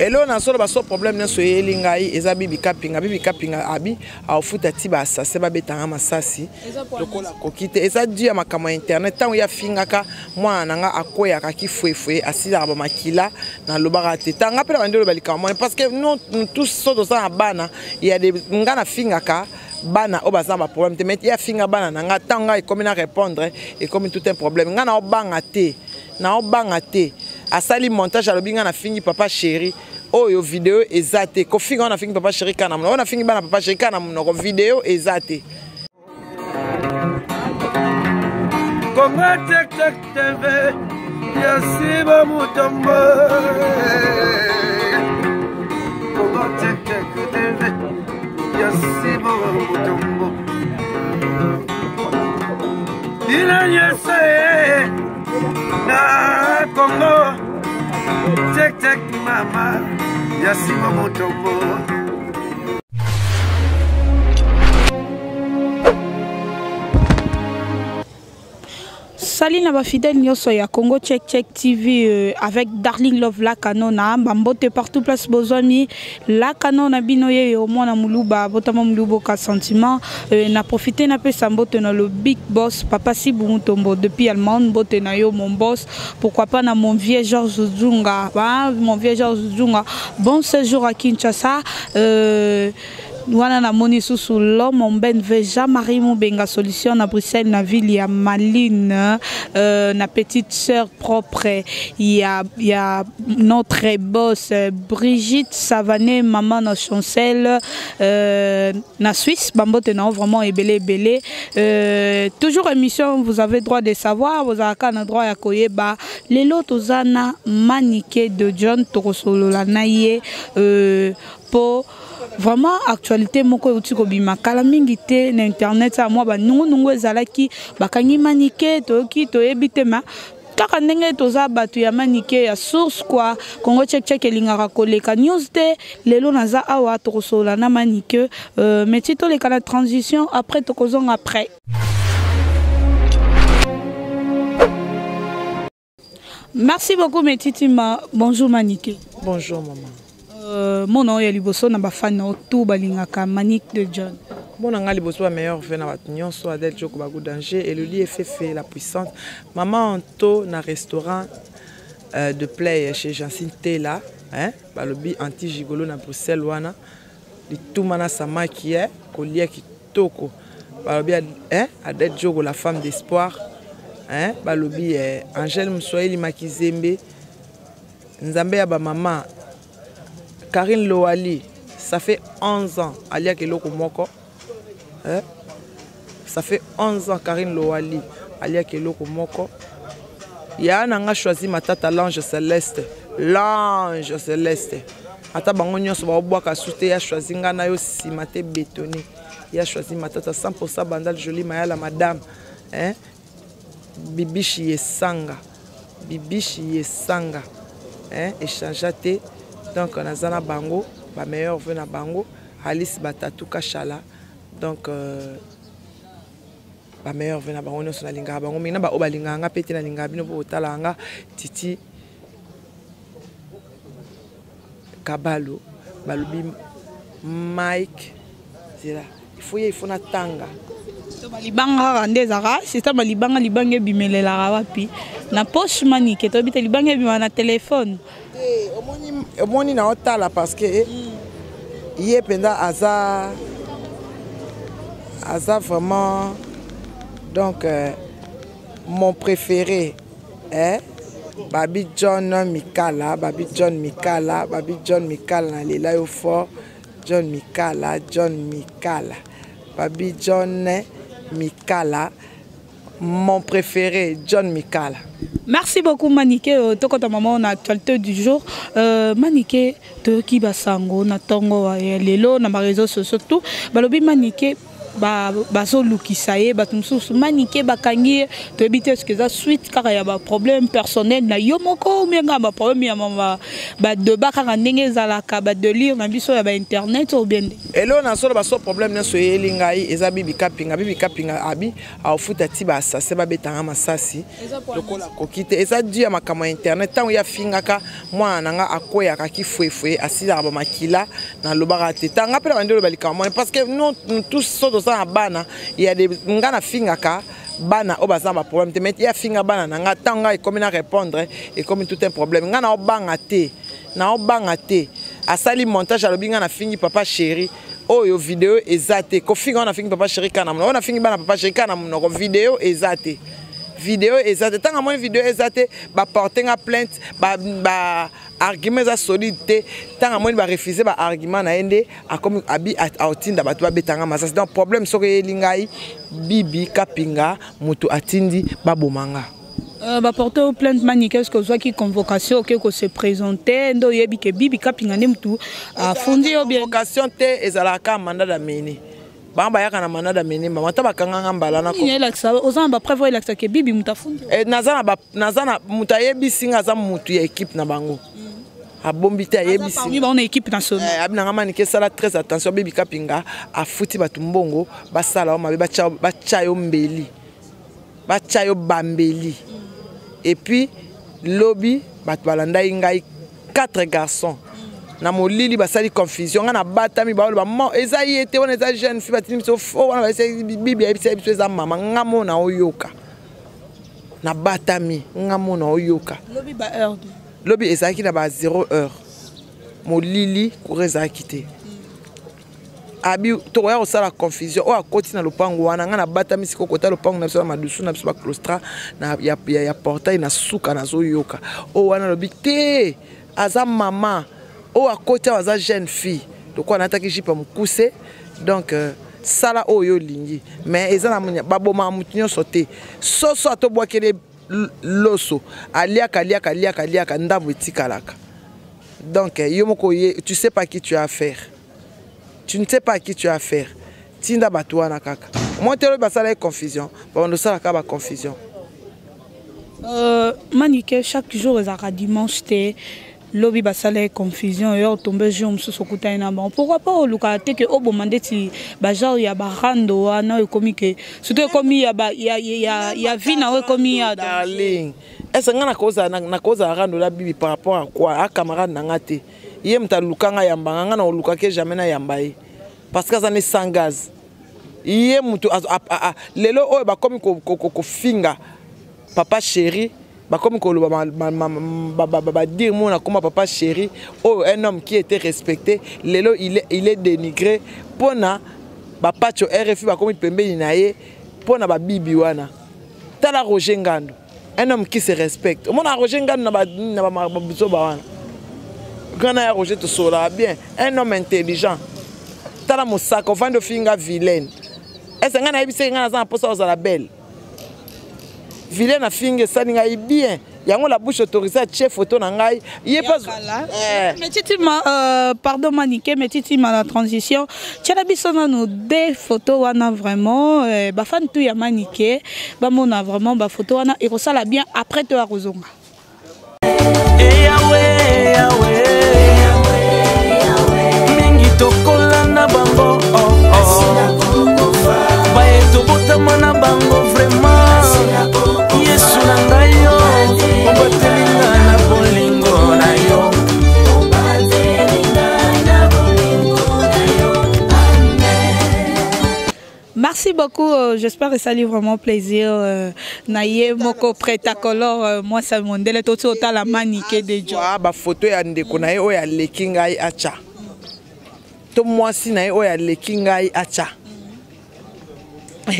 Eloko nazoloba so problème nyonso eyeli ngai eza bibi kapinga. Bibi kapinga abi aofuta ti ba assassin babetanga masasi lokola akoki te. Eza dû ya makambo ya internet. Ntango ye afingaka mwana na nga akweyaka kifuefue, asilaka bamakila, nalobaka te. Ntango nga mpe na bandi oloba likambo mwana parce que nous, nous tous so toza na bana ya de nga nafingaka bana oyo baza na baproblème te, mais ye afinga bana na nga. Ntango nga ekomi na répondre, ekomi tout un problème. Nga naobanga te, naobanga te. Asali montage, alobi nga nafingi papa chéri. Oyo video eza te. Kofinga oyo nafingi papa chéri kana monoko, oyo nafingi bana papa chéri kana monoko, video eza te. Congo Tech Tech TV, Yasiba Mutombo. Congo Tech Tech TV, Yasiba Mutombo. Bino nyonso na Congo Tech Tech mama Yasiba Mutombo. Salut na ba fidèle nyonso ya Congo Check Check TV avec Darling Love la Canona bambote partout place bozwami la Canona bino yeyo mwana muluba botama mulubo ka sentiment na profiter na pesa mbote na le big boss papa Sibu Mutombo depuis Allemagne, mbote na yo mon boss, pourquoi pas na mon vieux Georges Zunga, hein, mon vieux Georges Zunga, bon séjour à Kinshasa. Wana namoni susu l'homme en BNV Jean-Marie Mubenga solution na Bruxelles na ville ya Maline, na petite sœur propre ya notre boss Brigitte Savané maman na Chancel na Suisse bambote na vraiment ebele ebele. Toujours émission vous avez droit de savoir, vous avez ka na droit ya koyeba lelo tozana Manike de John tokosolola na ye po vraiment actualité moko euti kobima kala mingi te na internet ya mwa banungunungu ezalaki bakangi Manike toyoki toyebi te ma kaka ndenge toza bato ya Manike ya source quoi. Congo Check Check elingaka koleka news te. Lelo naza awa tokosolola na Manike, mais ti toleka na transition après tokozonga après. Merci beaucoup Metitima. Bonjour Manike. Bonjour maman. Mon nom est liboso na ba fan na tout balingaka Manique de John. Bon nga liboso ba meilleur vœu na bato nyonso Adèle Djoko Bagou danger Elodie Efefe la puissante. Maman Anto na restaurant de play chez Jancine Tela, hein, balobi anti gigolo na Bruxelles wana. Lituma na samaki kolia kitoko. Balobi hein, Adèle Djoko la femme d'espoir, hein, balobi Angèle Mswahili Makizembe Nzambe ya ba mama Karine Loali, ça fait 11 ans aliaka eloko moko, hein? Ça fait 11 ans Karine Loali aliaka eloko moko. Ya nanga choisi matata l'ange céleste, l'ange céleste. Ata bango nyonso baobwaka sute ya choisi nga na yo sima te bétonné. Ya choisi matata 100% bandal jolie mayala madame, hein? Bibishi yesanga, bibishi yesanga, hein? Échangea te. Donc nazana bango ba meilleur vœu na bango Alice Batatu Kashala. Donc ba meilleur vœu na bango nyonso nalingaka bango mingi na ba oyo balingaka nga pe te nalingaka bino po botala nga Titi Kabalo balobi Mike Zela il faut ye il faut natanga to balibanga kaka nde ezalaka système ya libanga, libanga ebimelelaka wapi na poche Manike toyebi te libanga ebima na téléphone. Te, omoni na otala parce que ye mpenza aza vraiment donc mon préféré, hein? Babi John Mikala, Babi John Mikala, Babi John Mikala na lela yo fort. John Mikala, John Mikala, Babi John Mikala, mon préféré John Mikala. Merci beaucoup Manike. Tokota maman na actualité du jour. Manike toyoki basango na tongo ya lelo na ba réseaux sociaux tout. Balobi Manike Bazolukisa ye bato mosusu. Manike, bakangi ye, toyebi te soki eza suite kaka ya baproblème personnel na yo moko, ou bien kaka baproblème ya badeba, kaka ndenge ezalaka, badélire na biso ya bainternet, ou bien nde? Eloko nasoloba so, problème nyonso eyeli ngai eza Bibi Kapinga. Bibi Kapinga abi aofuta ti baasase babetanga masasi lokola akoki te. Eza dû ya makambo ya internet. Ntango ye afingaka mwana na nga, akweyaka kifuefue, asilaka bamakila, nalobaka te. Tanga mpe na bandi oloba likambo mwana, parce que nous tous so toza na bana ya de. Nga nafingaka bana oyo baza na baproblème te, mais ye afinga bana na nga. Ntango ngai ekomi na répondre, ekomi tout un problème. Nga naobanga te, naobanga te. Asali montage, alobi nga nafingi papa chéri. Oyo video eza te. Kofinga oyo nafingi papa chéri kaka na monoko, oyo nafingi bana papa chéri kaka na monoko, video eza te, video eza te. Ntango amoni video eza te, baporte nga plainte, ba argument eza solide te. Ntango amoni barefuse baargument na ye, nde akomi abi aotinda bato babetanga masasi. Donc problème soki eyeli ngai, Bibi Kapinga moto atindi baboma nga. Baporte plainte, Manike, est ce que ozwaki convocation, oke kose présenter, nde oyebi ke Bibi Kapinga nde mutu afundi yo bien? Convocation te, ezalaka mandat d'amener. Bango bayaka na mandat d'amener. Mama, ata bakanganga mbala na Elakisa, oza na bapreuve oyo elakisa ke Bibi mutu afundi? Naza na moto ayebisi nga, aza motu ya équipe na bango, abombi te, ayebisi. Parmi bango na équipe nationale. Abi nanga: "Manike, esala très attention. Bibi Kapinga afuti bato mbongo basala yo mabe, batya yo mbeli, batya yo bambeli." Et puis lobi bato balandai ngai, quatre garçons na molili, basali confusion. Ngai nabatami, baoloba mo eza ye te, wana eza jeune fille batindi biso fo wana. Bayebisi Bibi, ayebisa biso eza mama. Nga mona oyoka, nabatami, nga mona oyoka. Lobi ba heure? Lobi ezalaki na ba 0 heure, molili, courant ezalaki te. Abi tokoya kosala confusion oyo akoti na lopango wana. Ngai nabatami sikoyo kota lopango na biso na madusu na biso, baclaustra ya portail na suka. Nazoyoka oyo wana alobi te aza mama, oyo akoti awa aza jeune fille, lokola nataki jupe ya mokuse. Donc sala oyo olingi, mais eza na babomaka motu nyonso te. Soso atobwakeli loso, aliaka, aliaka, aliaka, aliaka, ndambo etikalaka. Donc yo moko ye, tu sais pas qui tu as affaire, tu ne sais pas à qui tu as affaire. Tinda bato wana kaka moi te, oyo basala ye confusion, babanda osalaka baconfusion. Manike, chaque jour ezalaka dimanche te. Lobi basala ye confusion, yo otombe jour mosusu okutani na bango, pourquoi pas olukaka te ke oboma ndeti bagenre ya barando wana oyo ekomi ke surtout ekomi ya vie na oyo ekomi ya Darling, ese ngai nakozala rando la Bibi par rapport à quoi? A camarade na nga te, ye moto aluka nga, yambanga nga na olukaki jamais nayamba ye, parce que aza ne sans gaz. Ye moto lelo oyo bakomi kofinga papa chéri, bakomi koloba badire mona koma papa chéri oyo, un homme qui était respecté, lelo il est dénigré mpona bapacho RFI bakomi pembeni na ye mpona babibi wana. Tala Roger Ngando, un homme qui se respecte. Omona Roger Ngando na babizoba wana? Ngana ya Roger tosolaka bien, un homme intelligent. Tala mosaka ovandi ofinga vilaine. Ese ngai nayebisaki ngai naza na mposa ozala belle vilaine, afingi, esali ngai bien. Yango la bouche autorisée atie photo na ngai ye. Mais titima, pardon Manike, mais titima la transition, tiala biso nanu de photo wana. Vraiment, bafan tu ya Manike bamona vraiment bafoto wana, ekosala bien. Après to ya kozonga. Eyawe, yawe, mingi tokolanda bango, oh, oh. Baye tobotama na bango vraiment. Yesu na ngai, yo obatelinga na bolingo na yo. Merci beaucoup, j'espère que ça lui vraiment plaisir. Na ye moko prêt-à-color, moi ça mondele to otala Manike de Jo. Ba photo ya ndeko na ye oyo aleki ngai acha. To mwasi na ye oyo aleki ngai acha.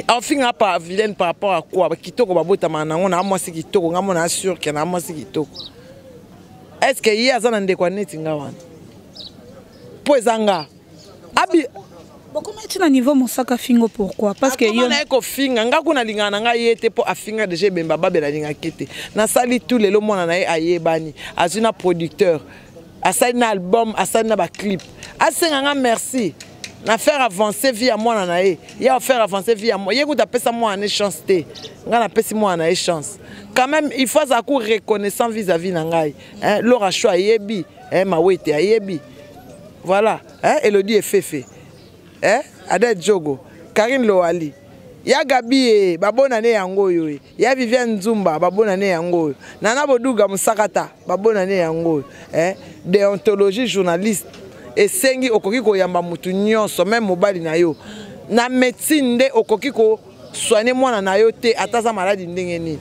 Afinga pa vilaine par rapport à quoi? Kitoko babotama nango na mwasi kitoko, nga mona sûr ke na mwasi kitoko. Est-ce que ye aza na ndeko neti nga wana? Po eza nga. Abi Bokoma ti na niveau mosaka fingo, pourquoi? Parce que yo naye kofinga nga kuna, alingaka na ngai ye te, mpo afinga déjà ebemba babela, alingaki te. Nasali tout, lelo mwana na ye ayebani, azwi na producteur, asali na album, asali na baclip, asenga nga merci. Na faire avancer vie ya mwana na ye, ya faire avancer vie ya ye kuta apesa mwana ne chance te. Ngai napesi mwana na ye chance quand même, il faut azala ku reconnaissant vis-à-vis na ngai, hein. Laura Sho ayebi, hein, Mawete ayebi, voilà, hein, Elodie Efefe, hein, Adel Djogo, Karine Loali, ya Gabi e babona ne yango oyo e ya Viviane Nzumba babona ne yango oyo, Nana Boduga Mosakata babona ne yango oyo, eh? Déontologie journaliste esengi okoki koyamba mutu nyonso, même mobali na yo. Na médecine nde okoki kosoigne mwana na yo te, ata aza maladi ndenge nini.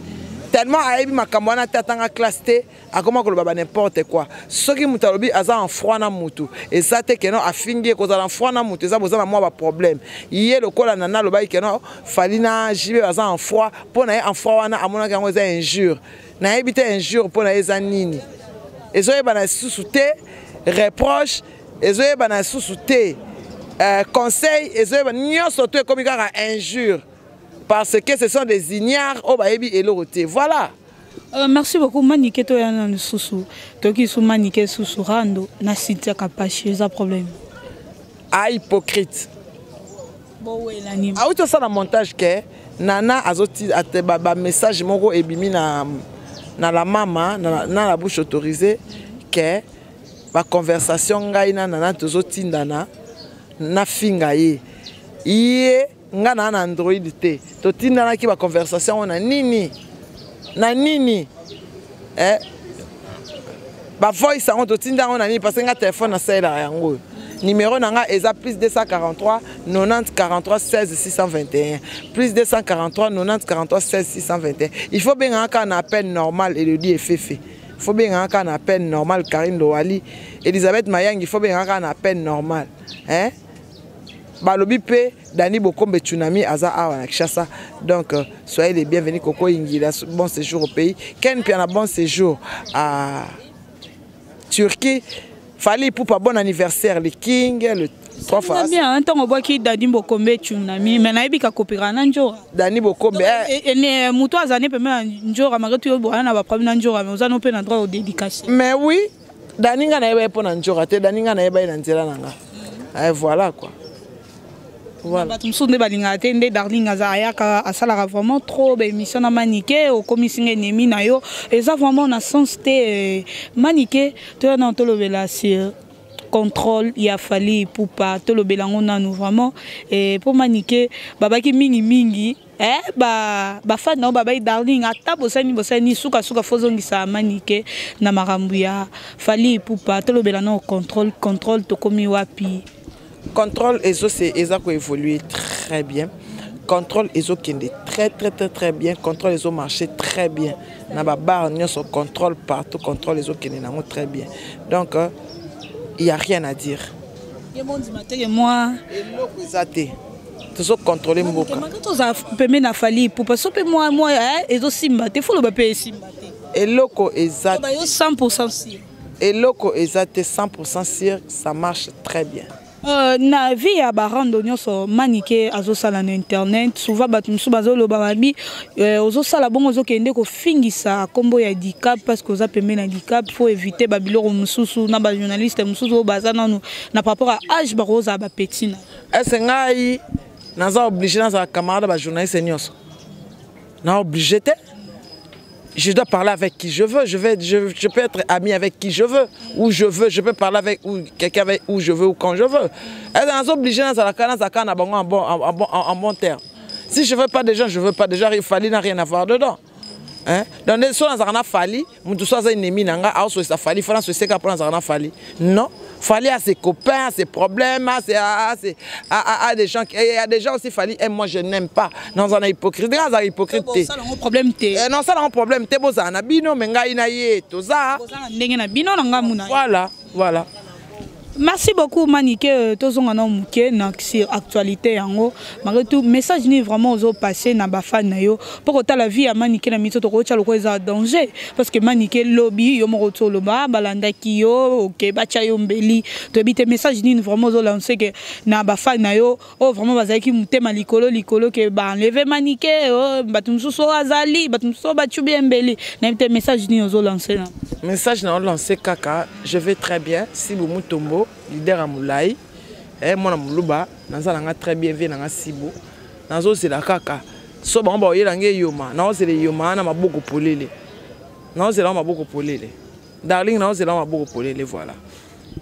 Tellement ayebi makambo wana te, atanga classe te, akoma koloba ba n'importe quoi. Soki moto alobi aza en froid na mutu, eza te keno afingi ye. Kozala en froid na mutu eza boza na mwa baproblème. Ye lokola Nana alobaki keno Fally na JB baza en froid, mpo na ye en froid wana amonaki yango eza injure. Nayebi te injure mpo na ye eza nini, ezoyebana lisusu te. Reproche ezoyebana lisusu te, conseil ezoyeba nyonso to ekomi kaka injure, parce que ce sont des ignares oyo bayebi eloko te, voilà. Merci beaucoup Manike. Toya na lisusu, toyoki su Manike susu rando na Cynthia Kapashi, eza problème? A hypocrite. Bowelani. Auti osala montage ke Nana azoti bamessage moko ebimi na la mama na la bouche autorisée ke baconversation ngai na Nana tozotindana, nafinga ye. Ye nga na Android te, totindanaki baconversation oyo na nini na nini, eh? Bavoice yango totinda yango na nini? Parce que nga telefone nasalelaka yango oyo. Numéro na nga eza plus 243 90 43 16 621, plus 243 90 43 16 621. Il faut bengaka kaka na appel normal. Elodie Efefe, il faut bengaka kaka na appel normal. Karine Lowali, Elisabeth Mayangi, il faut bengaka kaka na appel normal, hein? Balobi mpe Dani Bokombe Tsunami aza awa na Kinshasa, donc soyez les bienvenus. Koko Ingila, bon séjour au pays. Ken Piana, bon séjour à Turquie. Fally Ipupa, bon anniversaire le King, le trois fois. Bien, ntango obwaki Dani Bokombe Tsunami, mais nayebi kakopera na Njora. Dani Bokombe. Eh, moto azali pembe na Njora, malgré tout oyo na baproblème na Njora, mais oza no mpe na droit odédicace. Mais oui, Dani nga nayeba ye mpo na Njora te. Dani nga nayeba ye na nzela na nga. Eh, voilà quoi. Voilà. Bato mosusu nde balingaka te nde Darling aza ayaka asalaka vraiment trop baémission na Manike, okomisi nga ennemi na yo, eza vraiment na sens te. Manike, toya na tolobela sur contrôle ya Fally Ipupa. Tolobela yango nanu vraiment mpo Manike babaki mingimingi, eh, ba bafan na yo babai Darling ata bosani bosani, sukasuka fozongisa Manike na makambo ya Fally Ipupa. Tolobela na contrôle, contrôle tokomi wapi? Contrôle ezo eza koévoluer très bien. Contrôle ezokende très très très très bien. Contrôle ezomarcher très bien na babar nyonso, contrôle partout, contrôle ezokende nango très bien. Donc il y a rien à dire. Ye mondima teke mwa. Eloko eza te, tozocontrôle mboka. Tozala pembe na Fally Ipupa, so mpe mwa mwa ezosimba te, foloba mpe esimba te. Eloko eza. Yo 100 sûr? Eloko eza te, 100 sûr, ça marche très bien. Na vie ya barando nyonso Manike azosala na internet, souvent bato mosusu bazoloba babi ozosala bongo, ozokende kofingisa nkombo ya Dicap parce que oza pembe na Dicap. Faut éviter babiloko mosusu na bajournaliste mosusu oyo baza nanu na par rapport à âge, bakozala bapeti na. Ese ngai naza obligé nazala camarade bajournaliste nyonso? Na obligé te. Je dois parler avec qui je veux. Je peux être ami avec qui je veux, où je veux. Je peux parler avec quelqu'un avec où je veux ou quand je veux. Elle est obligée en bon terme. Si je veux pas des gens, je veux pas des gens. Il fallait n'a rien à voir dedans. Hein? Donc, so nazalaka na Fally, mutu so aza ennemi na nga, aosolisa Fally, fana soseka mpo nazalaka na Fally. Non, Fally a ses copains, a ses problèmes, a des gens, il y a des gens aussi Fally aime, moi je n'aime pas. Naza na hypocrite, nga azala hypocrite te. Problème te. Non, osala problème te, bozala na bino, me ngai na ye toza ndenge na bino na ngambu na. Voilà. Merci beaucoup Manike. Tozonga na moke na sur actualité yango. Malgré tout, message ni vraiment ozopasse na bafan na yo mpo kotala vie ya Manike na miso, tokotya lokola eza danger, parce que Manike lobi yo moko ti oloba balandaki yo, oke batya yo mbeli, toyebi te. Message nini vraiment ozolance ke na bafan na yo oyo vraiment bazalaki motema likolo likolo ke baenleve Manike, bato mosusu oyo azali, bato mosusu oyo batyubi ye mbeli, nayebi te, message nini ozolance na? Message na olance kaka, je vais très bien. Sibu Mutombo, leader ya molai. Eh, mwana moluba naza na nga très bien vie na nga sibo nazozela kaka so bango bakoyela nga eyoma naozela eyoma wana maboko polele naozela ngo maboko polele darling naozela ngo maboko polele voilà.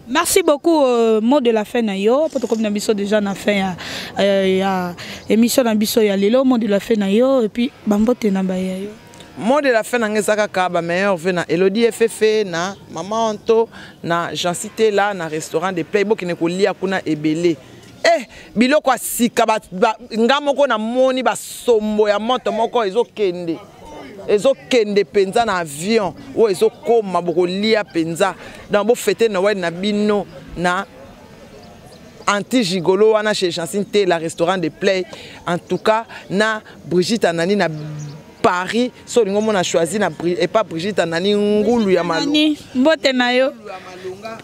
Merci beaucoup mot de la fin na yo po tokomi na biso déjà na fin ya, ya émission na biso ya lelo. Mot de la fin na yo et puis bambote na baya yo. Mot de la fin na nga eza kaka bameilleur vœu na Elodie Fefe, na Mama Anto, na Jancy Tela, na restaurant de Play. Bokende kolia kuna ebele. Eh, biloko ya sika nga moko namoni basombo ya moto moko ezokende ezokende mpenza na avion oyo ezokoma, bokolia mpenza. Donc bofete Noël na bino na anti gigolo wana chez Jancine Tela, restaurant de Play. En tout cas na Brigitte Anani na Paris, so olingi omona choisi na epa Brigitte Anani, ngulu ya malonga. Nani, mbote na yo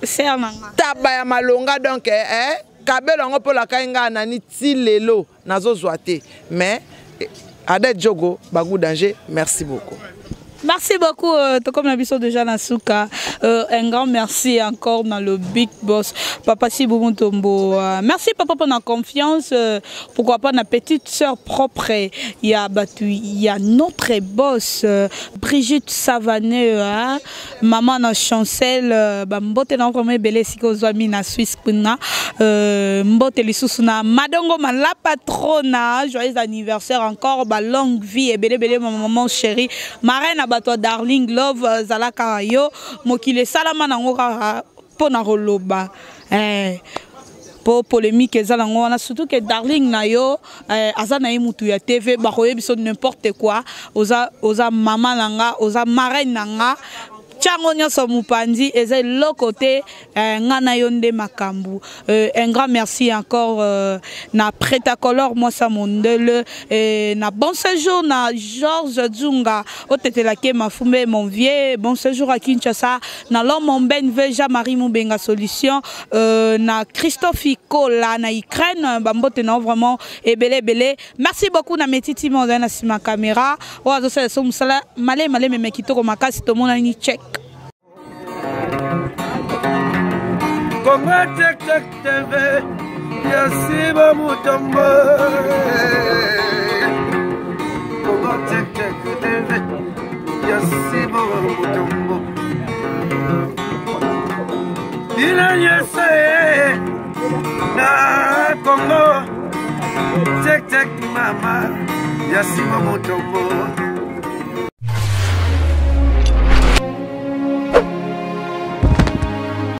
ser na nga. Taba ya malonga. Donc kabelo yango mpo lakai ngai Anani ti lelo nazozwa te. Mais Adel Diogo Bagou Danger, merci beaucoup. Merci beaucoup, comme la biso déjà na suka. Un grand merci encore dans le big boss, Papa Sibou Mutombo. Merci papa pour la confiance. Pourquoi pas na petite sœur propre. Il y a Batu, il y a notre boss, Brigitte Savané, hein, maman na Chancel, ba mbote na vraiment belé siko zwami na Suisse kuna. Mbote lisusu na Madongo ma la patrona, joyeux anniversaire encore, ba longue vie et belé belé ma maman chérie. Marraine bato Darling Love, zalaka yo mokili esalama nango kaka mpo na koloba po polémique eza nango wana, surtout que Darling na yo aza na ye mutu ya TV, bakoyebi biso n'importe quoi. Oza, oza mama na nga, oza marraine na nga, ntiango nyonso mopanzi eza eloko te, nga na yo nde makambo. Un grand merci encore na Pretacolor Mwasa Mondele, na bon séjour na Georges Dzunga otetelaki Mafumbe, mon vieux, bon séjour à Kinshasa, na l'homme Omben Jean-Marie Mubenga Solution, na Christophe Ikola na Ukraine, bambote na vraiment ebele ebele. Merci beaucoup na Metiti Monda na sima caméra oyo azosala so mosala male male meme kitoko makasi. Tomonani check. Congo Tek Tek TV ya Siba Mutombo. Congo Tek Tek TV ya Siba Mutombo. Bino nyonso na Congo Tek Tek, mama ya Siba Mutombo.